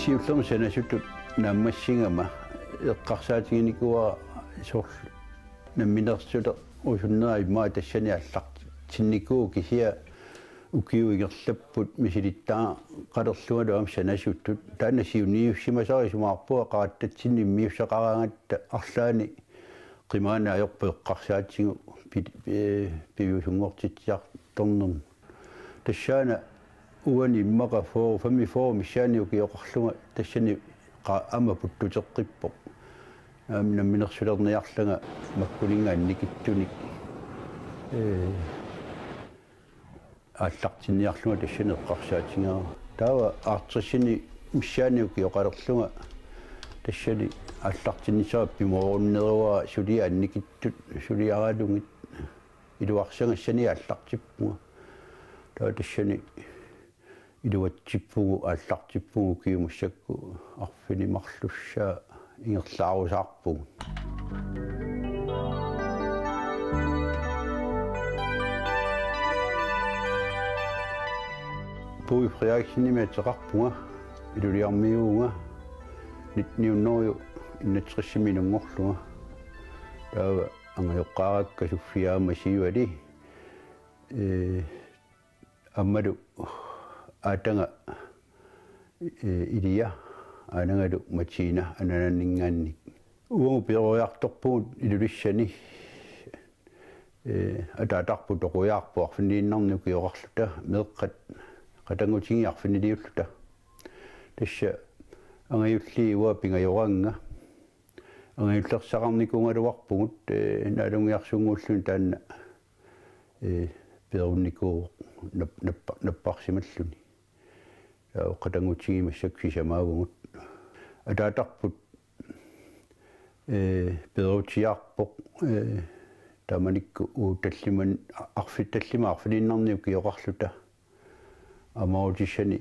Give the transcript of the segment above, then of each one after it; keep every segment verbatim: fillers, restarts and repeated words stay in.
Siullermik sanasutut naammassigama eqqarsaatiginikuuara soorlu namminersulerusunnera immaqa tassani aallartinnikuuvoq kisianni ukiut ingerlapput misilittagaqalerlungalu aamma sanasutut. Taanna siunniussimasara isumaqarpunga qarattatsinni immiussaqaraangatta arlaanni qimaanna ajorpoq eqqarsaatigut pi-, ee, piviusunngortitsiartornermut. Tassaana uani immaqa fyrre, femogfyrre missaani ukioqarlunga tassani qa-, aamma puttuteqqippoq. Aamma namminersulerniarlanga makkuninnga annikitsunik, ee, aallartinniarlunga tassani eqqarsaatigaara. Taava halvtredsini missaani ukioqalerlunga tassani aallartinnissara pimoorunneruara, suliaq annikitsut suliaralugit iluarsagassanik aallartippunga. Taava tassani iluatsippugut, aallartippugut ukiut massakkut arfineq-marlussaat ingerlaarusaarpugut. Puig Frederiksenimik ateqarpunga, iluliarmiuuvunga, nitten hundrede enogtresimi inunngorlunga. Taava angajoqqaarakka Sofia aamma Siuali, ee, aammalu aataga, ee, Ilia, aanagalu Martina anaananingaanniit. Uagut peroriartorpugut Ilulissani, ee, ataatarput toqujaarpoq arfiniinnarnik ukioqarluta, meeqqat qatanngutigiit arfiniliulluta. Tassa angajulliit uanga pingajoraannga. Angajullersaqarnikuugaluarpugut, ee, naalungiarsunnguulluni taanna, ee, perunnikuuvoq nap-, nappa-, napparsimalluni. Taava qatanngutigiit massakkut sisamaavugut. Ataatarput, ee, peruutiaarpoq, ee, taamanikkut uagut talliman-, arfi-, tallimat arfiniinnarnik ukioqarluta. Amaruutissani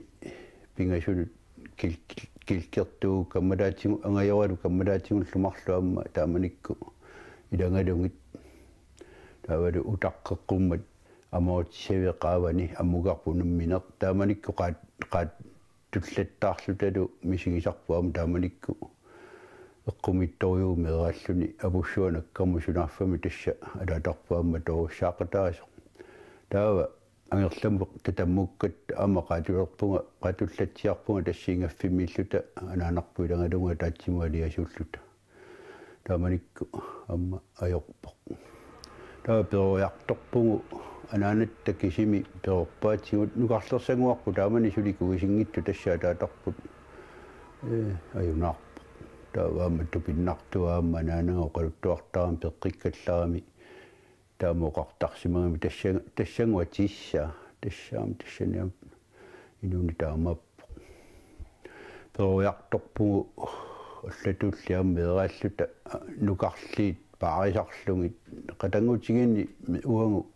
pingasunut kil-, kil-, kilkertuugut kammalaatigu-, angajoralu kammalaatigullu marluk aamma taamanikkut ilagalugit. Taavalu utaqqeqqummat amaruutissaviit qaavani ammukarput nammineq. Taamanikkut qaat-, qaattullattaarlutalu misigisarput aamma taamanikkut eqqumiitsorujuuvoq meeraalluni apussuaq nakkarmat sunaaffami tassa ataatarput aamma toorussaaqataasoq. Taava angerlamut tatammukkatta aamma qaatulerpunga, qaattullatsiarpunga tassa ingaffimmiilluta anaanarput ilagalugit ataatsimut aliasuulluta. Taamanikkut aamma ajorpoq. Taava peroriartorpugut anaanatta kisimi perorpaatigut, nukarlersannguarput taamani suli kuisinngitsut tassa ataatarput, ee, ajunaarpoq. Taava aamma tupinnartua aamma anaanaga oqaluttuartarami peqqikkallarami taama oqartarsimagami tassa-, tassanngua tissa, tassaam tassaniam inuuni taamaappoq. Peroriartorpugut allatulli aamma meeraalluta nukarliit paarisarlugit. Qatanngutigiinni uagut,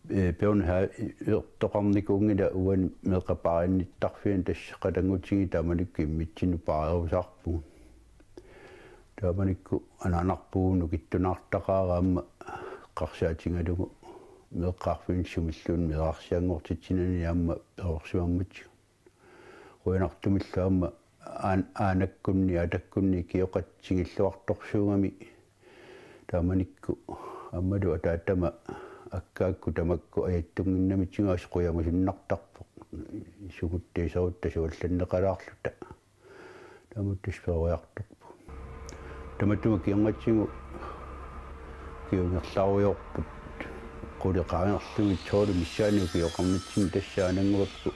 ee, peornha ertoqarnikuunngilaq uani meeqqat paarinnittarfianni tassa qatanngutigiit taamanikkut immitsinnut paarerusaarpugut. Taamanikkut anaanarpugut nukittunaartaqaara aamma eqqarsaatigalugu meeqqat arfineq-suut sumilluunniit meerarsianngortitsinani aamma perorsimammatigut. Qujanartumillu aamma aan-, aanakkunni, aatakkuni ikioqatigiilluartorsuugami taamanikkut aammalu ataatama akkaakkut tamakku ajattunnginnamitigut qujamusunnartarpoq. Suguttuuserutta suallanneqalaarluta. Taamatut tassa peroriartorpugut. Tamatuma kingornatigut ukiut ingerlarujoorput. Qulit qaangerlugit soorlu missaani ukioqarnitsinni tassa aanannguakku,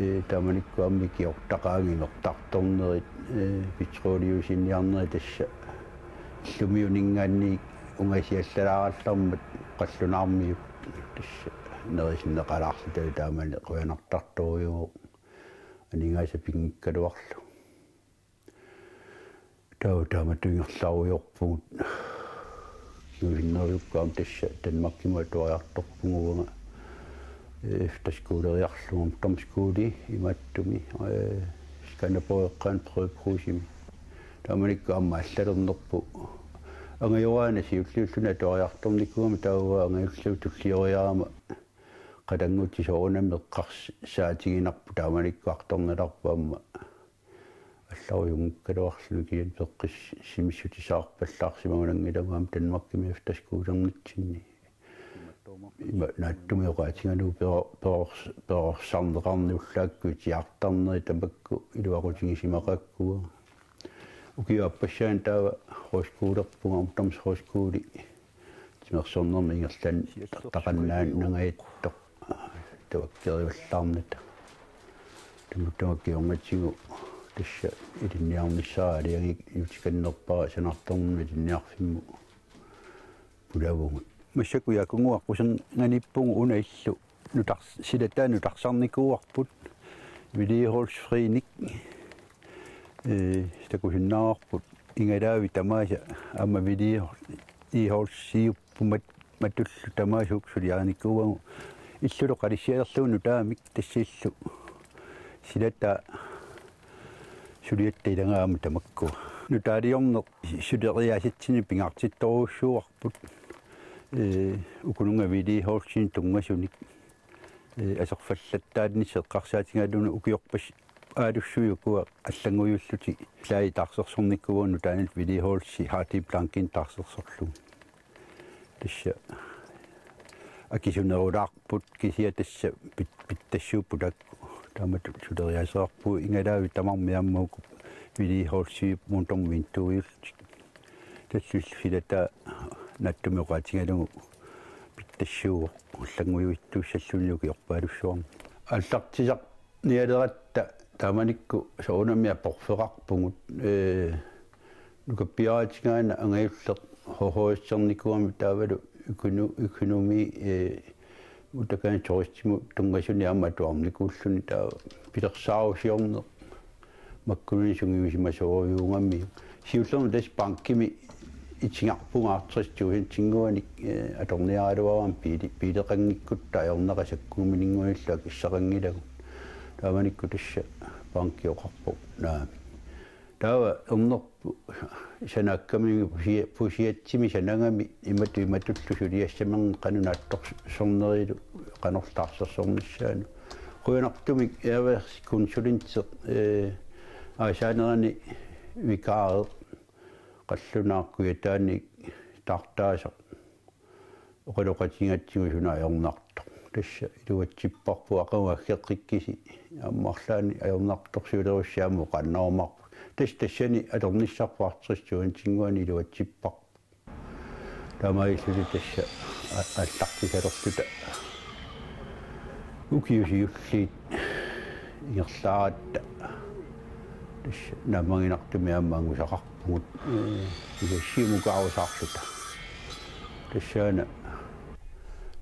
ee, taamanikkut aamma ikiortaqaat imertartornerit, ee, petroleumsiniarnerit tassa illumiuninngaanniit ungasiallalaarallarmat qallunaarmiut tassa nerisinneqalaarluta taamani qujanartartorujuuvoq. Aningaasat pinngikkaluarlugit. Taava taamatut ingerlarujoorpugut. Kingusinnerusukkut aamma tassa Danmarkimut atuariartorpugut uanga, ee, efterskoleriarlugu, ungdomsskole imaattumik, ee, Skanderborg eqqaani Brødrene Bruunsimi. Taamanikkut aamma allalernerput angajoraana siulliulluni atuariartornikuugama taava angajulliup tullioriarama qatanngutit soorunami eqqarsaatiginarput taamanikkut artornalerput aamma Taujunngikkaluarluni kisianni peqqissimissutisaarpallaarsimagunanngilagut aamma Danmarkimi efterskolerernitsinni. Ima naatsumik oqaatigalugu peror-, perors-, perorsarneqarneq ullaakkut itigartarneri tamakku iluaqutigisimaqaakkagut. Ukiup aappassaani taava højskolerpunga, ungdomshøjskole, timersornermik ingerlaannaq taqannaannangajattoq, tavakkerivallaarnata. Tamatuma kingornatigut tassa ilinniarnissara aalajangiutikannerpara sanaartornermut ilinniarfimmut pulavugut. Massakkut Jaakunnguaq quserniarniarpugut una illu nutars-, silataat nutarsarnikuuarput, vedligeholdelsesforening, ee, takusinnaavarput igalaavik tamaasa aamma vedligeholdsiupput mat-, matullu tamaasa suliarinikuuagut, illuta qalissialerlugu nutaamik, tassa illu silataat suliatta ilagaat aamma tamakkua. Nutaaliorneq suleriaasatsinnut pingaartittorujussuuarput, ee, ukununnga vedligeholdelsinut tunngasunik, ee, aserfallattaarnissaq eqqarsaatigalugu ukiorpassuit aalussuit ukua allannguiullutik, laai taarsersornikuuagut nutaanut vedligeholdelse, Hardy Plankinik taarsersorlugu. Tassa akisunerulaarput kisianni tassa pit-, pittassuupput taakku. Taamatut suleriaaseqarpugut igalaavik tamarmik aamma uku vedligeholdelse motorvinduiullutik. Tassa illu silataat naatsumik oqaatigalugu pittassuuvoq, allannguiuittuussalluni ukiorpaalussuarni. Aallartisarnialeratta taamanikkut soorunami aporfeqarpugut, ee, nukappiaraatigaana angajulleq højhovedstadernikuugami taavalu økono-, økonomi, ee, utakani turistimut tunngasunik aamma atuarnikuulluni taava pilersaarusiorneq makkunani sungiusimasorujuugami. Siullermik tassa bankimi itigarpugut halvtreds tusindinnguanik, ee, atorniaraluarama biili-, biileqanngikkutta ajornaqaaq sakkuumininnguanillu akissaqanngilagut. Taamanikkut tassa banki oqarpoq: Naamik. Taava ernerput sanaakkamikkit pusia-, pusiatsimi sanagami imatut imatullu suliassaminnik qanoq naatsorsornerilu qanorlu taarsersornissaanut. Qujanartumik erhvervskonsulentip, ee, aasaanerani vikaareq qallunaaq kujataaniit taartaasaq oqaloqatigigatsigu suna ajornartoq. Tassa iluatsipparput, aqagu aggeqqikkisi, aamma arlaanni ajornartorsiulerussi aamma oqaannarumaarpugut. Tassa tassani atornissarput halvtreds tusindinnguanik iluatsipparput. Taamaalilluta tassa a-, aallartisalerluta ukiut siulliit ingerlaaratta tassa naammaginartumik aamma angusaqarpugut, ee, kisianni siumukaarusaarluta. Tassaana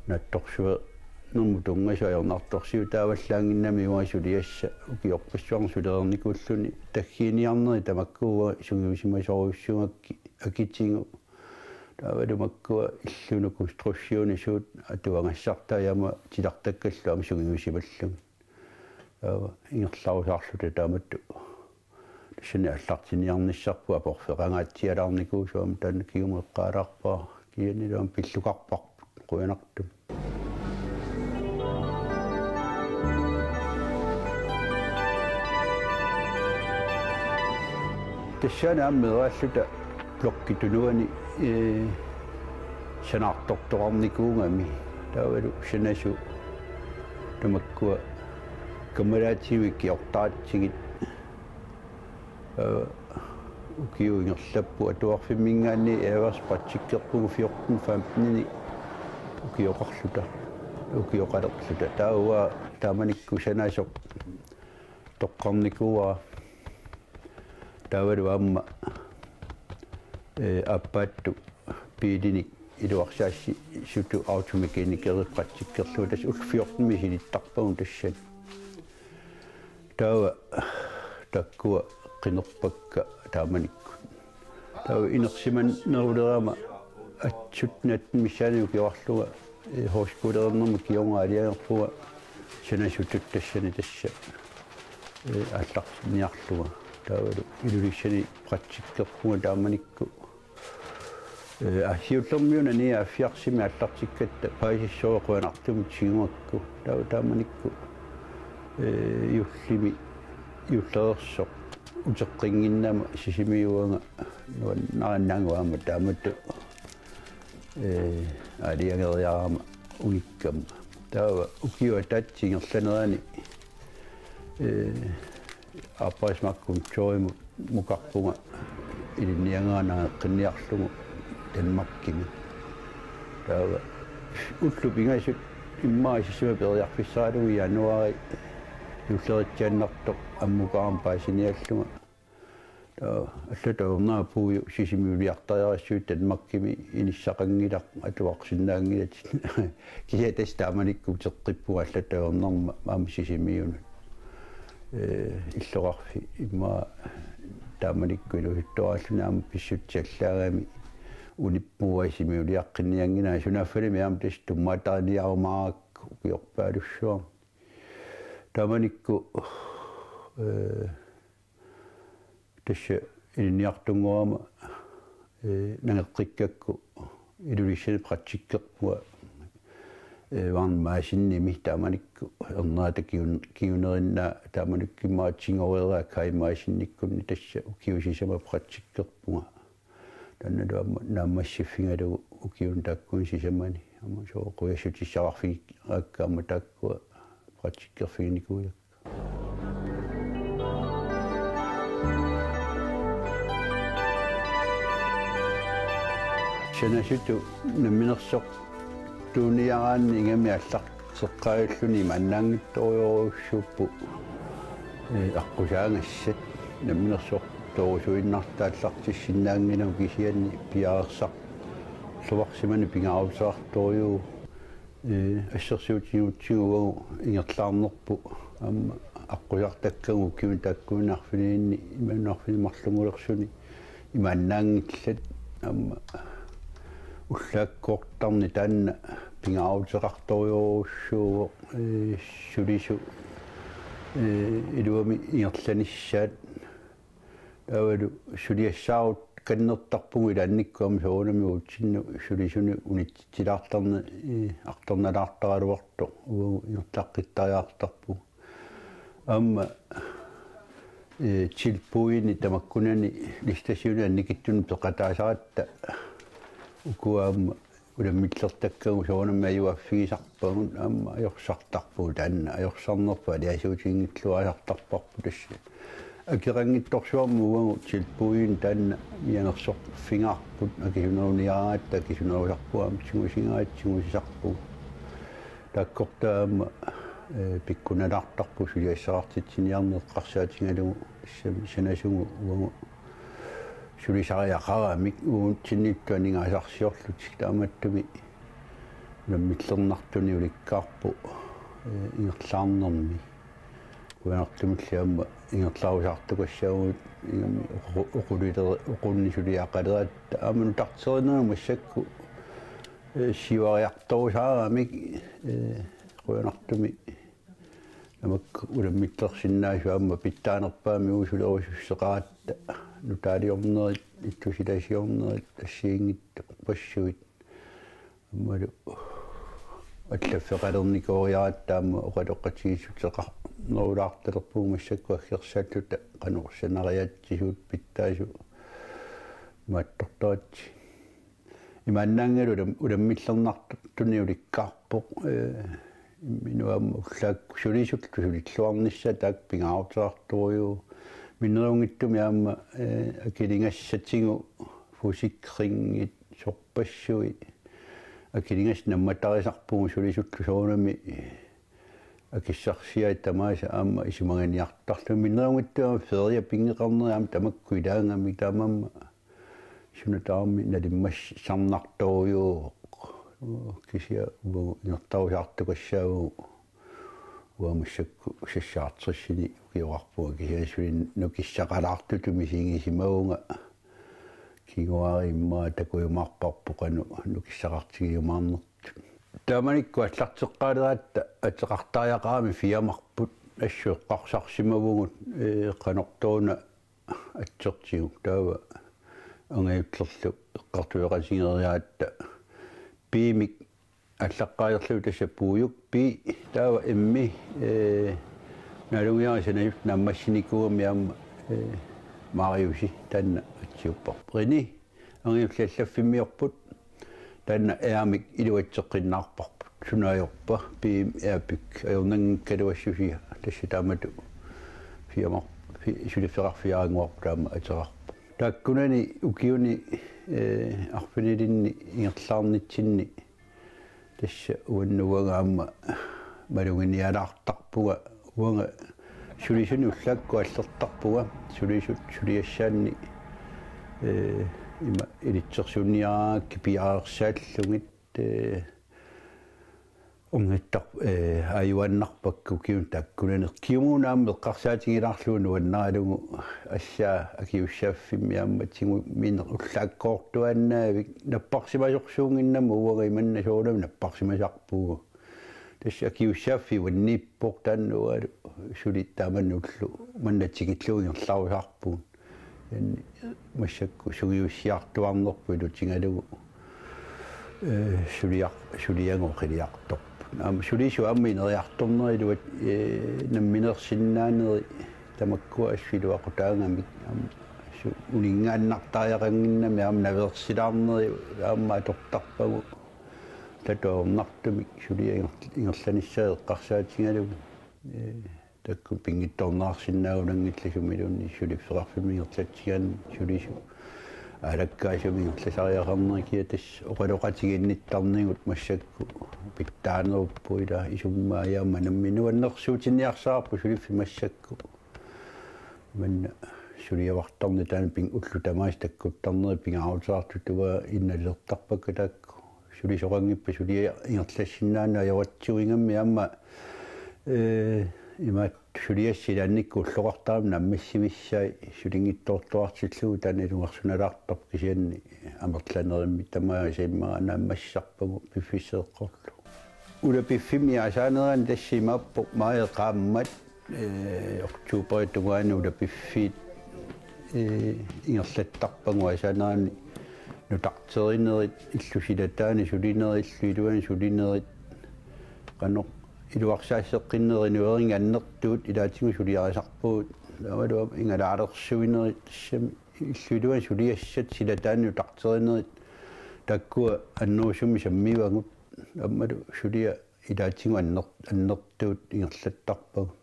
naatsorsuernermut tunngasut ajornartorsiutaavallaannginnamik uanga suliassaq ukiorpassuarni sulereernikuulluni, taggiginiarnerit tamakku uanga sungiusimasorujussuugakkit akitigut. Taavalu makkua illunut konstruktionit suut atuagassartai aamma titartakkallu aamma sungiusimallugit. Taava ingerlarusaarluta taamatut tassani aallartinniarnissarput aporfeqangaatsialaarnikuusoq aamma taanna kingumut eqqaalaarpara, kisianni aamma pillukarparput, qujanartumik. Tassaana aamma meeraalluta blokkip tunuani, ee, sanaartortoqarnikuugami. Taavalu sanasut tamakkua kammalaatigut ikioqtaratsigit, ee, ukiut ingerlapput, atuarfimminngaanniit erhvervspraktikkerpugut fjorten femten-ini ukioqarluta, ukioqalerluta. Taava taamanikkut sanasoq toqqarnikuuara. Taavalu aamma, ee, aappaattut biilinik iluarsaassisutut automekanikerip praktikkerlunga, tassa ullut fjorten misilittarpagut tassani. Taava taakkua qinerpakka taamanikkut. Taava inersimanerulerama atten atten missaani ukioqarlunga, ee, højskoleernermut kingorna aalajangerpunga sanasutut tassani tassa, ee, aallartinniarlunga. Taavalu Ilulissani praktikkerpunga taamanikkut. Ee, siullermik una nioghalvfjerdsimi aallartikkatta paasissorujuk qujanartumik tigugakku. Taava taamanikkut, ee, juullimi, juullereersoq uteqqinnginnama Sisimiut uanga nuannarinnaannguama taamatut, ee, aalajangereerama ungikkama. Taava ukiup ataatsip ingerlanerani, ee, aappariit makkuntorimut mukarpunga ilinniagara nangeqqinniarlugu Danmarkimi. Taava ullut pingasut immaqa sisamat periarfissaralugu januaari juulleriaannartoq ammukaaramik paasiniarlunga. Taava allatut ajornera puiu Sisimiuliartariaqarsuit Danmarkimi inissaqanngilaq atuarsinnaanngilatit. Kisianni tassa taamanikkut uteqqippunga allatut ajornerma aamma Sisimiunut. Ee, illoqarfik immaqa taamanikkut iluatsilluarluni aamma pissutsit allaagami unippunga Sisimiuliaqqinnianngilanga, sunaaffa-mi aamma tassa tummaattariniarumaarakku ukiorpaalussuarni. Taamanikkut, ee, tassa ilinniartunngorama, ee, nangeqqikkakku Ilulissani praktikkerpunga, ee, Vagn Madsenimi taamanikkut ernerata kiun-, kiunerinnaa taamanikkut immaqa tigoreeraa Kaj Madsenikkunni tassa ukiut sisamat praktikkerpunga. Taannalu aamma naammassiffigalugu ukiuni taakkununnga sisamani. Aamma sooq qujassutissaqarfigaakka aamma taakkua praktikkerfiginikuuakka. Sanasutut namminersortuuniaraanni ingammik aallarteqqaajalluni imaannaanngitsorujorujussuupput, ee, aqqusaagassat namminersortorusuinnartut aallartissinnaanngilagut kisianni piareersarluarsimaneq pingaaruteqartorujuuvoq. Ee, assersuutigigatsigu uagut ingerlaarnerput aamma aqqusartakkagut ukiuni taakkununnga arfinilinni imaluunniit arfineq-marlunngulersuni imaannaanngillat aamma ullaakkoortarneq taanna pingaaruteqartorujorujussuuvoq, ee, sulisut, ee, iluamik ingerlanissaat. Taavalu suliassaarut kannertarpugut ilaannikkut aamma soorunami uatsinnut sulisunut unitsitsilaartarneq, ee, artornalaartaraluartoq uagut ingerlaqqittariaqartarpugut. Aamma, ee, tilbudinik tamakkunani listasiunik annikitsunik peqataasaratta ukua aamma ulammillertakkagut soorunami ajugaaffigisarpagut aamma ajorsartarpugut, taanna ajorsarnerput aliasuutiginngilluinnartarparput tassa. Akeqanngitsorsuarmik uagut tilbudinik taanna mianersorfigaarput akisuneruniaraangatta akisunerusarpugut aamma tigusigaangatta tigusisarpugut. Taakkorta aamma, ee, pikkunalaartarpugut suliassaqartitsiniarneq eqqarsaatigalugu tassami sanasugut uagut sulisariaqaramik uatsinnittunik aningaasarsiorlutik taamaattumik ulammillernartunik ulikkaarpoq, ee, ingerlaarnermi. Qujanartumilli aamma ingerlarusaartukassaagut ingammik oqu-, oqulilera-, oqunneq suliaqaleratta aamma nutarterineq massakkut, ee, siuariartorusaaramik, ee, qujanartumik tamakku ulammillersinnaasut aamma pitsaanerpaamik uagut sulerusussuseqaratta nutaaliornerit, ittusilasiornerit, assigiinngitsorpassuit. Aammalu allaffeqalernikuugatta aamma oqaloqatigiissuteqarnerulaartalerpugut massakkut aggersaalluta qanoq sanariaatsisuut pitsaasut imaattortaratsigu. Imaannaanngilagut ulam-, ulammillernartunik ulikkaarpoq, ee, imminut aamma ullaakkut sulisullu sulilluarnissaat taakku pingaaruteqartorujuuvoq. Minnerunngitsumik aamma, ee, akiligassatigut forsikringit sorpassuit akiligassat nammatarisarpugut sulisullu soorunami akissarsiai tamaasa aamma isumagiartarlugit. Minnerunngitsumik aamma feriat pinngeqarnerat aamma tamakku ilaagami taamaammat suna tamarmi nalimmassarnartorujuuvoq. Kisianni uagut ingerlarusaartukassaagut uagut massakkut seksoghalvtredsinik ukioqarpugut kisianni suli nukissaqalaartutut misigisimavunga kinguaariit immaqa takujumaarparput qanoq nukissaqartigiumaarnertut. Taamanikkut aallarteqqaaleratta ateqartariaqarami firmarput assut eqqarsarsimavugut, ee, qanortoq una atsertigu taava angajullerlu eqqartueqatigeeriaratta P-mik aallaqqaajarlugu tassa Puujuk P, taava M-i, ee, nalungiarisanajuk naammassinikuugami aamma, ee, Mariusi taanna atsiupparput. Rini angajulleq allaffimmiorput, taanna aamma iluatseqqinnaarparput. Suna ajorpa, B M Air-pik ajornanngikkaluassusia, tassa taamatut firma, fi-, suliffeqarfiaraannguarput taama ateqarpoq. Taakkunani ukiuni, eh, arfinilinni ingerlaarnitsinni tassa uannut uanga aamma maluginialaartarpunga, uanga sulisunik ullaakkut aallertarpunga, sulisut suliassaanni, eh, ima ilitsersuunniaraangakkit piareersaallugit, eh, ornittar-, eh, aajuaannarpakka ukiuni taakkunani. Kiumuuna aamma eqqarsaatigilaarlugu nuannaralugu, assaa akiussaaffimmi aamma tigumineq ullaakkoortuaannaavik, napparsimasorsuunnginnama uanga imanna soorunami napparsimasarpugut. Tassa akiussaaffiup uanniippoq taanna ualu suli taamani ulloq manna tikillugu ingerlarusaarpugut. Taanna massakkut sungiussiartuaarnerput ilutigalugu, eh, suliar-, suliagut qiliartorput. Aamma sulisut aamma ineriartorneri iluat-, eh, nammineersinnaaneri tamakkua assut iluaqutaagamik. Aamma su-, uninngaannartariaqannginnami aamma naveersilaarneri aamma atortarpagut. Taava ajornartumik suliaq inger-, ingerlanissaa eqqarsaatigalugu, eh, taakku pinngitsoorneqarsinnaagunanngillat sumiluunniit suliffeqarfimmi ingerlatsigaanni sulisut aalakkaasumik ingerlasariaqarneri. Kiisa tassa oqaloqatigiinnittarnigut massakkut pitsaanerupput, ila isummaa aamma nammineq nuannersuutinniarsaraarput suliffik massakkut. Manna suliavartarneq taanna ping-, ullut tamaasa takkuttarneri pingaaruteqartutut innalertarpakka taakku. Sulisoqanngippat suliaq ingerlassinnaaneq ajoratsigu, ingammik aamma, eh, imaattoq suliassat ilaannikkut ulloqartarami naammassivissaat sulinngitsoortuartillugu, taanna ilungersunalaartarpoq, kisianni amerlanerummi tamaasa immaqa naammassisarpagut piffissaq eqqorlugu. Ulapiffimmi aasaanerani tassa imaappoq, maajip qaammat, eh, oktoberip tungaanut ulapiffiit, eh, ingerlattarpagut aasaanerani nutarterinerit, illup silataani sulinerit, illup iluani sulinerit, qanoq iluarsaasseqqinnerit, nueringi annertuut ilaatigut suliarisarpagut, taavalu ingalaalersuinerit, tassami illup iluani suliassat, silataani nutarterinerit, taakkua annerusumik sammivagut, aammalu suliaq ilaatigut anner-, annertuut ingerlattarpagut.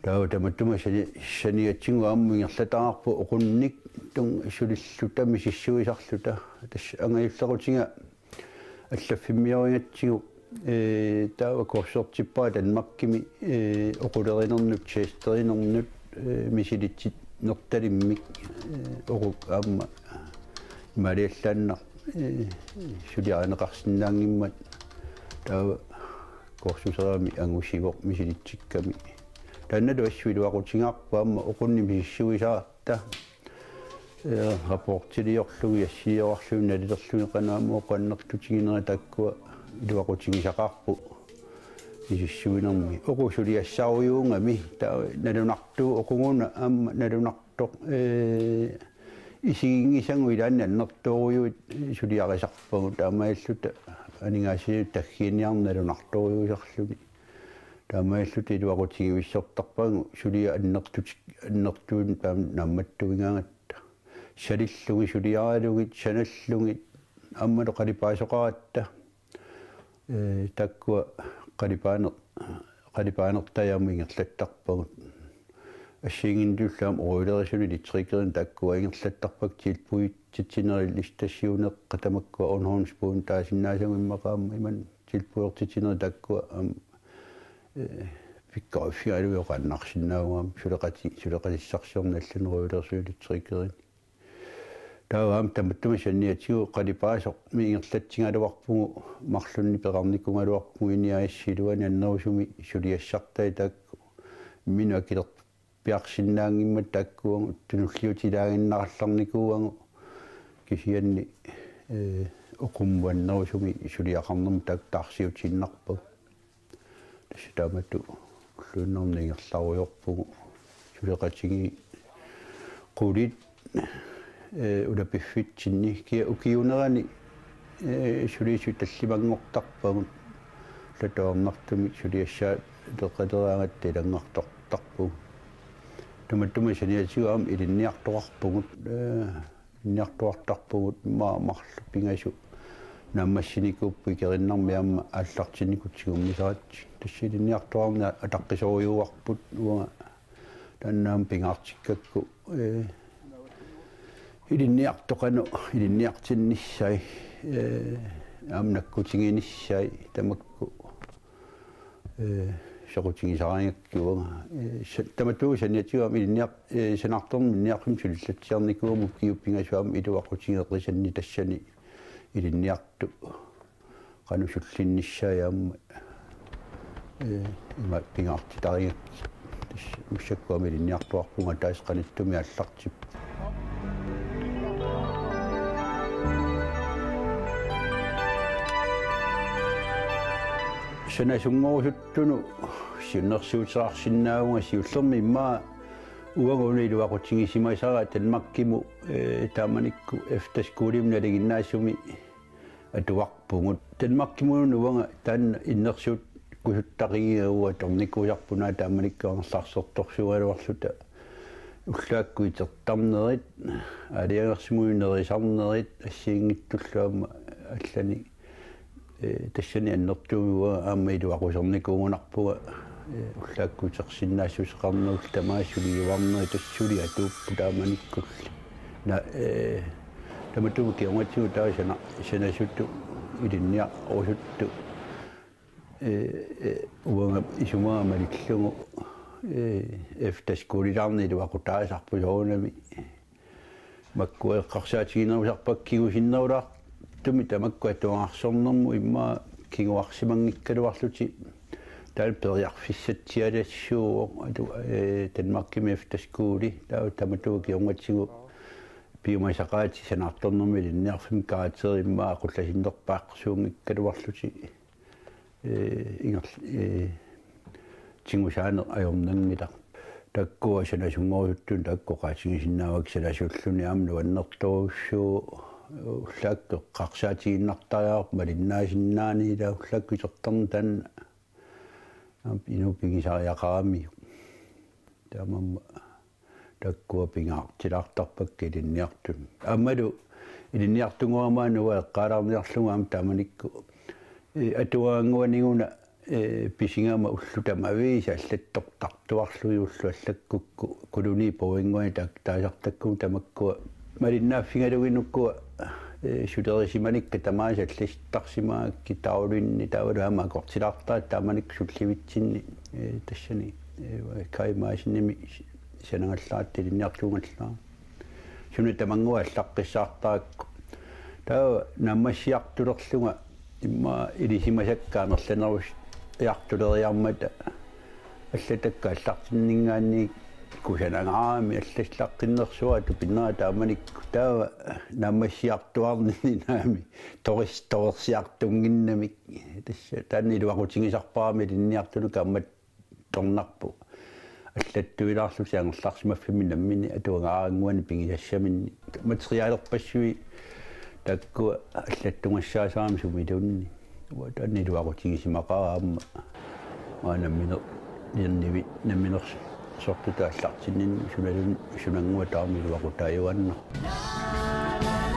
Taava tamatuma sani-, saniatigut aamma ingerlataarpoq oqunnik tunngasulilluta misissuisarluta. Tassa angajullequtiga allaffimmiorigatsigu, eh, taava kursusertippara Danmarkimi, eh, oqulerinermut, testerinermut, eh, misilitsinertalimmik, eh, oquk aamma imaaliallaannaq, eh, suliarineqarsinnaanngimmat, taava kursuserami angusivoq misilitsikkami. Taannalu assut iluaqutigaarput aamma oqunnik misissuisaratta, eh, rapportiliorlugit, assiliorlugit, nalilerlugit, qanoq aamma oqoq annertutiginera, taakkua iluaqutigisaqaarput misissuinermi. Oquk suliassarujuugami, taava nalunartuuvoq oquguna aamma nalunartoq, eh, isiginngisagut ilaanni annertoorujuit suliarisarpagut, taamaalilluta aningaasaliinnut taggiiniarneq nalunartorujuusarluni. Taamaalilluta iluaqutigivissortarpagut suliaq annertutik-, annertuunik taama naammattuigaangatta. Salillugit suliaralugit, sanallugit, aammalu qalipaasoqaratta. Eh, taakkua qalipaaner-, qalipaanertai aamma ingerlattarpagut. Assigiinngitsut aamma oilerisunik elektrikerit taakkua ingerlattarpakka, tilbuditsitsinerit, listassiuneeqqat tamakkua, underhåndsbud taasinnaasagut immaqa aamma imannak tilbudiortitsinerit taakkua aamma, eh, pikkoriffigalugu oqaannarsinnaavagut aamma suleqati-, suleqatissarsiorneq allanut oilerisunik elektrikerini. Taava aamma tamatuma saniatigut qalipaasoq ingerlatsigaluarpugut, marlunnik peqarnikuugaluarpugut, I N A S-ip iluani annerusumik suliassartai taakku imminut akilerpiarsinnaanngimmat, taakkuagut tunulliutilaaginnarallarnikuuagut, kisianni, eh, oqummut annerusumik suliaqarnermut taakku taarsiutiinnarpagut. Tassa taamatut ulluinnarni ingerlarujoorpugut suleqatigiit qulit, eh, ulapiffitsinni. Kia ukiuunerani, eh, sulisut tallimanngortarpagut, ulloq taornartumik suliassaaleqaleraangatta ilanngartortarpugut. Tamatuma saniatigut aamma ilinniartoqarpugut, eh, ilinniartoqartarpugut, immaqa marluk pingasut naammassinikuupput ikerinnarmi aamma aallartinnikuugut tigummisaratik. Tassa ilinniartoqarneq ataqqisorujuarput, uanga taanna aamma pingaartikkakku, eh, ilinniartoq qanoq ilinniartinnissaa, eh, aamma nakkutiginissai tamakku, eh, soqutigisarigakkit uanga. Eh, sa-, tamatuma saniatigut aamma ilinniar-, eh, sanaartornermik ilinniarfimmi sulillatsiarnikuuvugut ukiut pingasut aamma iluaqutigeqisanni tassani ilinniartut qanoq sullinnissaat aamma, eh, ima pingaartitarigakkit. Tassa massakkut aamma ilinniartoqarpugut ataaseq qanittumi aallartippoq. Sanasunngorusuttut siunnersuuteqarsinnaavunga siullermik immaqa uanga una iluaqutigisimasara Danmarkimut, eh, taamanikkut efterskolimi nalinginnaasumik atuarpugut. Danmarkimut uanga taanna innersuukkusuttaqigigakku atornikuusarput una taamanikkut angerlarsertorsuugaluarluta ullaakkut itertarnerit, aalajangersimasut nerisarnerit assigiinngitsullu aamma allanik, eh, tassani annertuumik uanga aamma iluaqusernikuugunarpunga, eh, ullaakkut itersinnaassuseqarnerullu tamaasa suliuarnerit tassa suli atuupput taamanikkulli. Na, eh, tamatuma kingornatigut taava sana-, sanasutut ilinniarusuttut, eh, eh, uanga isumaga malillugu, eh, efterskolilaarneq iluaqutaasarpoq soorunami. Makkua eqqarsaatiginerusarpakka kingusinnerulaartumik tamakku atuagarsornermut immaqa kinguarsimanngikkaluarlutik. Taava periarfissatsialassuuvoq atu-, eh, Danmarkimi efterskoli. Taava tamatuma kingornatigut piumasaqaatit sanaartornermik ilinniarfimmi karakterit immaqa aqullasinnerpaarsuunngikkaluarlutik, eh, ingerl-, eh, tigusaaneq ajornanngilaq. Taakkua sanasunngorusuttut taakku oqaatigisinnaavakkit sanasuulluni aamma nuannertorujussuuvoq ullaakkut eqqarsaatigiinnartariaqarpoq malinnaasinnaanani ilaa ullaakkut itertarneq taanna aamma inuup pigisariaqaramiuk. Taamaammat taakkua pingaartilaartarpakka ilinniartut. Aammalu ilinniartunngorama uanga eqqaalaarniarlunga aamma taamanikkut, eh, atuagannguaniguna, eh, pisigama ullut tamaviisa allattortartuarlugit ullut allakkukku kolonipoinguani tak-, taasartakkuma tamakkua malinnaaffigalugit ukua, eh, sulerisimanikka tamaasa allasittarsimagakkit taulunni taavalu aamma akortilaartaratta taamanikkut sullivitsinni, eh, tassani, eh, Kaj Madsenimit sanagallaratta ilinniartuugallaratta. Suna tamannguaq allaqqissaartarakku. Taava naammassiartulerlunga immaqa ilisimasakka amerlanerusiartuleriarmata allatakka aallartinninngaanniit kusanangaarami allallaqqinnersuaq tupinnera taamanikkut taava naammassiartuaarninni naamik toris-, torersiartunnginnamik. Tassa taanna iluaqutigisarpara aamma ilinniartunut kaammat tornarpoq. Allattuilaarlutik angerlarsimaffimmi namminneq atuagannguani pigisassaminnik materialerpassuit taakkua allattugassaasarami sumiluunniit. Uanga taanna iluaqutigisimaqaara aamma. Uanga nammineq-, niernivik namminersortutut aallartinninni sunaluunniit sunannguaq tamarmi iluaqutaajuaannarpoq.